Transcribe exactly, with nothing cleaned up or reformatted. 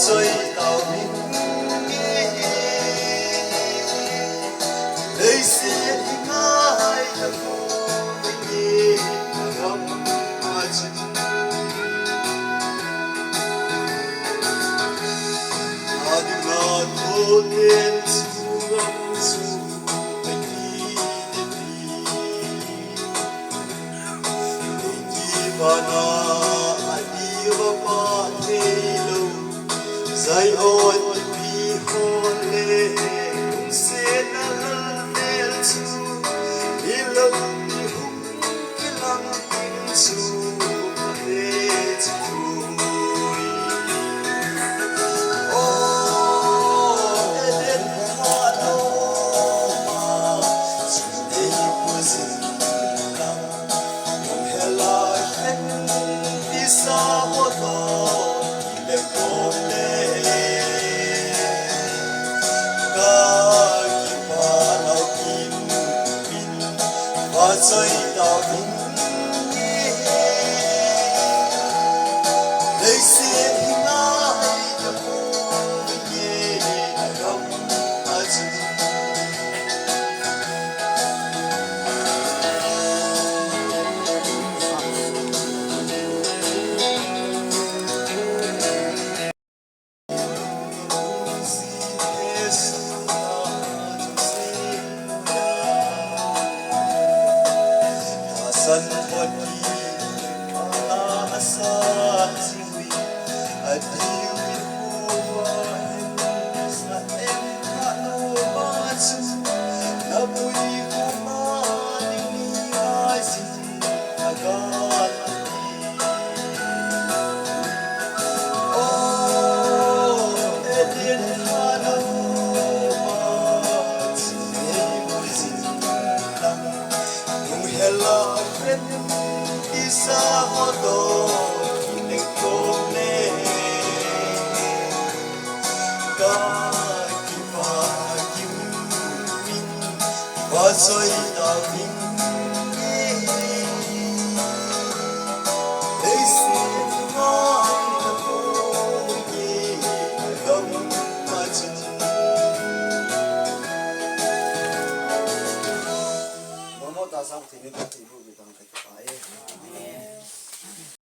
Choi tao min nge, leiset hi ngai ta ko nge, agam a chun. Ading a tho ten chu gam chu a ki ne ti. Vana a diuva pa thei lou, Zion mipi ho le, lungsetna lal vel chu, mi lou mi hung kilang ding chu, a he chu thui. O Eden ha lo ma, chu ei pu zin lam. Hela hen isa ho to, ile kom le. Ka kipa lau kim min, va choi tao min nge. Leiset hi ngai ta ko nge, agam a chun. Choi tao min